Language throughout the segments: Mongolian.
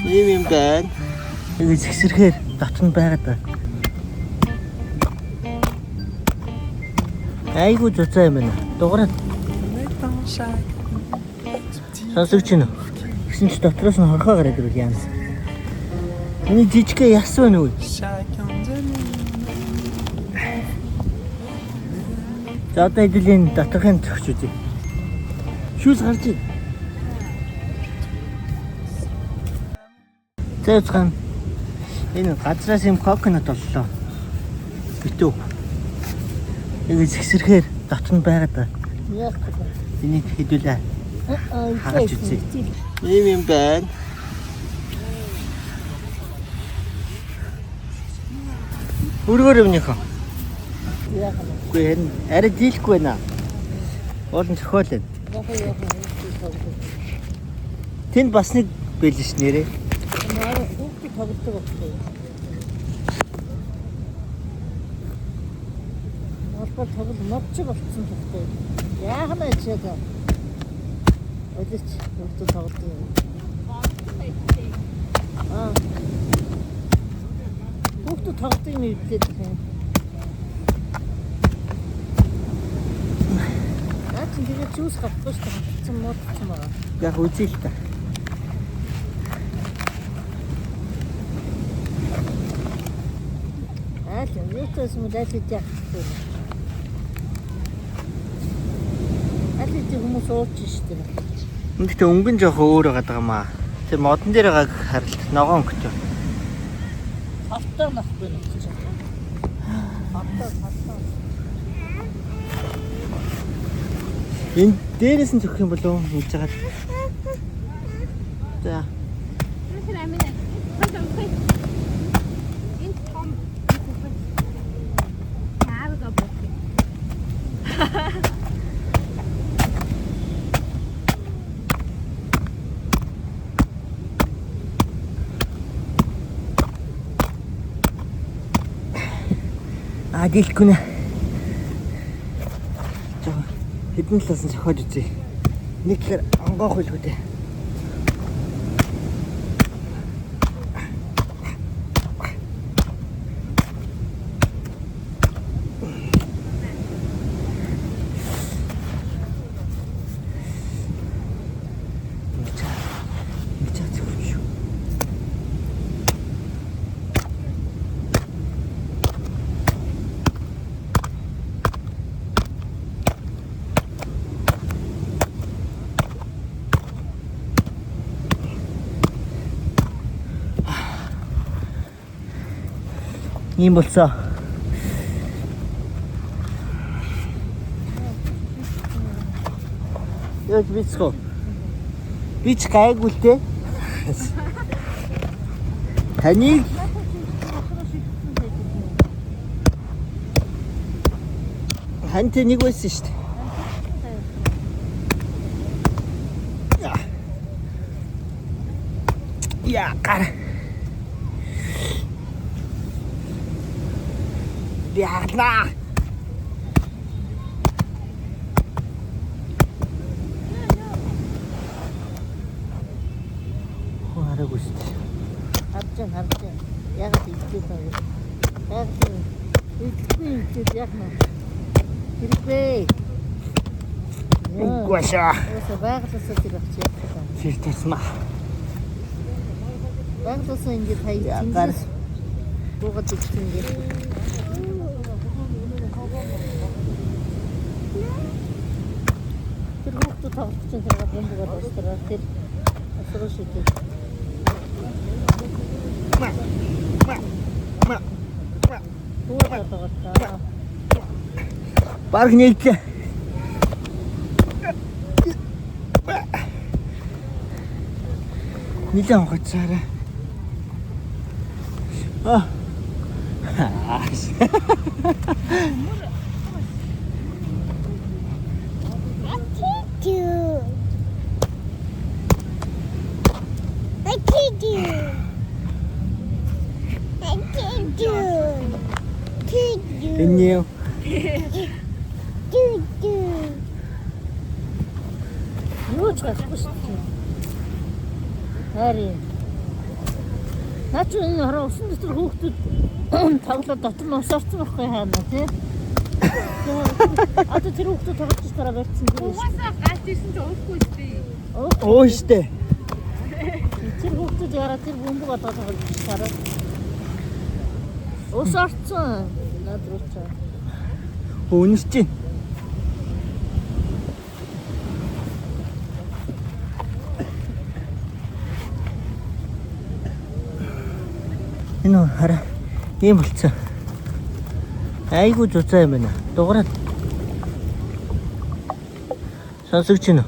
Ийм юм байна. Нэг зэгсэрхээр дотн нь байгаад байна. Айгу зузаан юм байна. Дугаараа сонсогч нь. Тэгсэн чи дотроос нь хорхоо гараад ирвэл яана. Энэ жижигхэн яс байна уу? За одоо хэдүүлийн доторхын зөгч үзье. Шүүс гарч ир. За яцхан. Энэ газраас юм coconut боллоо. Битүү. Нэг зэгсэрхээр дотн байгаад байна. Яах вэ? Энийг хэдүүлээ. Аа, Хагалж үзье. Ийм юм байна. Өргөр юмныхоо. Яах вэ? Үгүй харин арай дийлэхгүй байна. Уул нь зөхиол байна. Яах вэ? Яах вэ? Тэнд бас нэг бэлэн ш нэрээ. Наар хүүхдүүд тоглодог байхгүй юу? Олбор тоглол модчиг болцсон байхгүй юу? Яах нь ачаа та? Өдөч хүүхдүүд тоглодог юм. Аа. Хүүхдүүд тоглодог юм ивлээд байх юм. Наа чинь тэгээд зүүс гарахгүй шүү дээ. Хатцсан муудсан байгаа. Яг үзье л та. Айл юм. Юутаас юм аль хэдийн авахгүй. Аль хэдийн хүмүүс ууж штэ. Гэхдээ өнгөн жоох өөр байгаа юм аа. Тэр модон дээр байгааг харалт ногоон өнгөтэй. Хавтаа нахгүй нэг чинь. Хавтаа хавтаа. Энэ дээрээс нь зөхөх юм болов уу? Ингэж байгаа. За. Энэ том яарга бох. А дийлэхгүй нэ. Жоо хэдэн талаас нь зохиож үзье. Нэг талаар онгоох байлгүй дээ. Ингэж ингэж зөх юм шүү. Ийм болцоо. Яаж бицгөө? Би ч гайгүй л дээ. Таныг хантай нэг байсан шүү дээ. Яа, гар. Би хаглаа. Хөө хараагүй шүү дээ. Харж байна, харж байна. Яг л идээд байгаа. Яг л идэхгүй идээд яг нь. Хэрэггүй. Үгүй шаа. Өөсөө байгаласаа тэр багч яах вэ? Тэр тусмаа. Байгаласаа ингэж хаяг Яа, гар. тэнгис буугаад идсэн ингэ. Тэр хүүхдүүд тоглох чинь тэр бомбогаар уустраа тэр асруу шидэ. Буугаад байгаа та. Бараг нэгдлээ. Нилээн хонхоцаарай. Аа. Энэ юу? Юу ч гарахгүй шүү дээ. Харин. Наа чи энэ хороо усан дотор хүүхдүүд тоглоод дотор нь ус орсон байхгүй хаана тий. Одоо тэр хүүхдүүд тоглож дараа барьсан тэр. Угаасаа гарч ирсэн чи уухгүй шүү дээ. Өө штэ. Тэр хүүхдүүд яараа тэр бөмбөг одоо тоглож дараа. Ус орсон. Наад руу чи. Үнэрч чинь. Энэ хараа ийм болцсон. Айгу зузаан юм байна. Дугаараад. Сонсогч нь.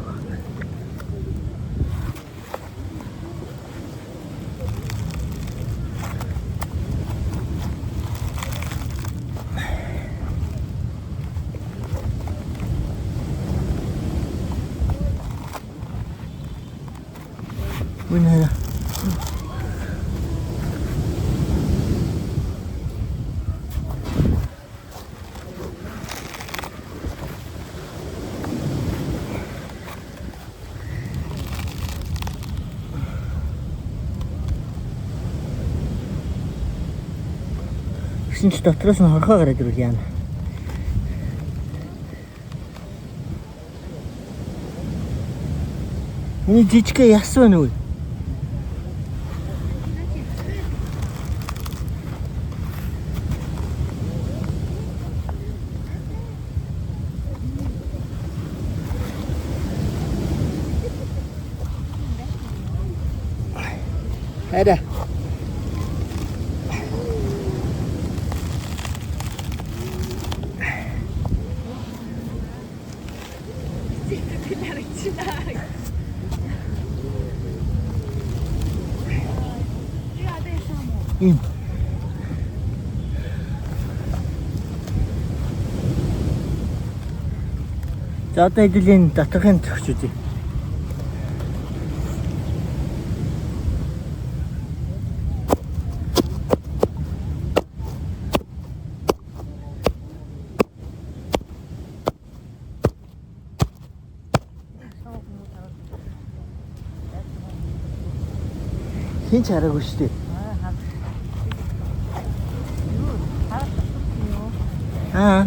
Үнэ хараа. Тэгсэн чи дотроос нь хорхоо гараад ирвэл яана. Миний жижигхэн яс байна уу? Хайра. Ийм. За одоо хэдүүлийн доторхын зөгч үзье. Хин ч хараагүй шүү дээ. Аа.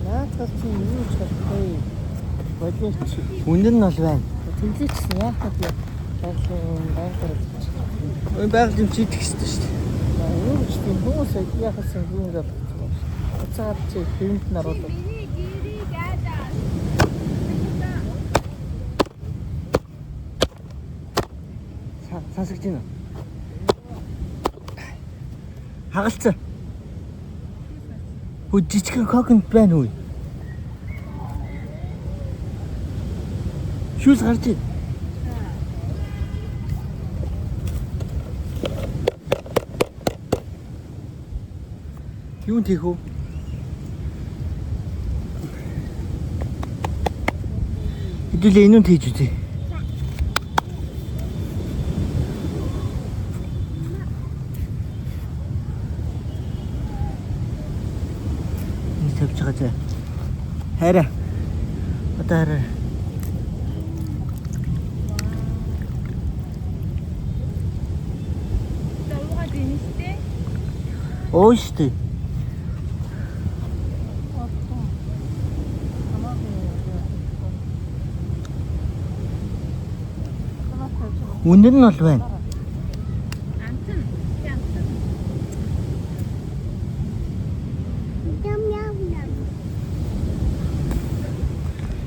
Наадах чи юу ч болохгүй. Болооч. Үнэн нь бол байна. Тэмлээчсэн яах вэ? Байгалийн байгаль. Ой байгаль юм чи идэх хэрэгтэй шүү дээ. Юу ч тийм хүмүүс яхасан юм болгосон юм шүү. Уцаар чи хэвэнд нь оруулаад. Миний гэрийг аадаа. Сонсогч байна уу? Хагалцсан. Хөө жижигхэн коконд байна уу? Шүүс гарч ир. Юун тийх үү? Хэдүүлээ энүүн тийж үзье. Энд тавьж байгаа зэ. Хайраа. Одоо хараа. За уугаад ийн штэ. Өө штэ. Үнэн нь бол байна. Амтэн. Амтэн.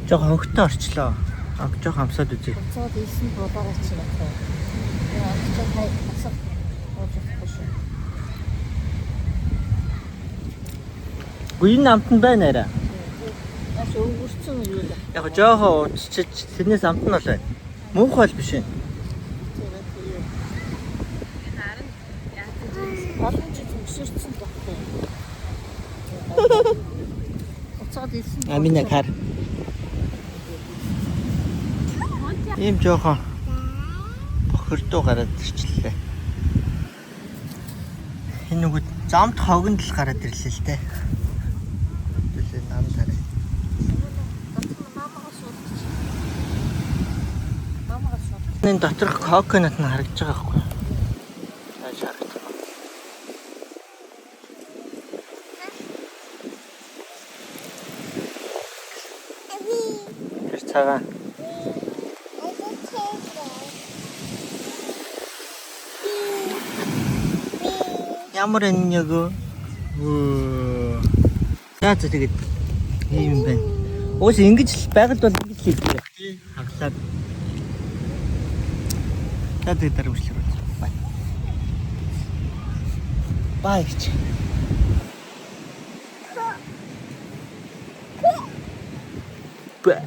Жохо хогтой орчлоо. Ам жохо амсаад үзье. Уцаад ийсэн болоогоо чи яах вэ? Яа, чи хай асах ууж болохгүй шүү. Үгүй энэ амт нь байна арай. Маш өнгөрцөн юу л. Яг жохо ууччих тэрнээс амт нь бол байна. Муухай л биш ээ. Харин яасан Олон жил өсөрцөн багтай. Уцаад ийсэн. Амина хар. Ийм жоохон бохирдуу гараад ирчлээ. Энэ нөгөө замд хогонд л гараад ирлээ л дээ. Төлөө нам дараа. Мамагаас уулзчих. Энэ доторх coconut нь харагдаж байгаа байхгүй юу? Тааш харагдаж байгаа. Тэр цагаан. Ямар энэняг. За за, тэгээд ийм юм байна. Уус ингэж л байгальд бол ингэж л хийдэг байх тий. Хаглаад. За, тэгээд дараа бичлэг үзье. Bye. Bye гэж. Bye.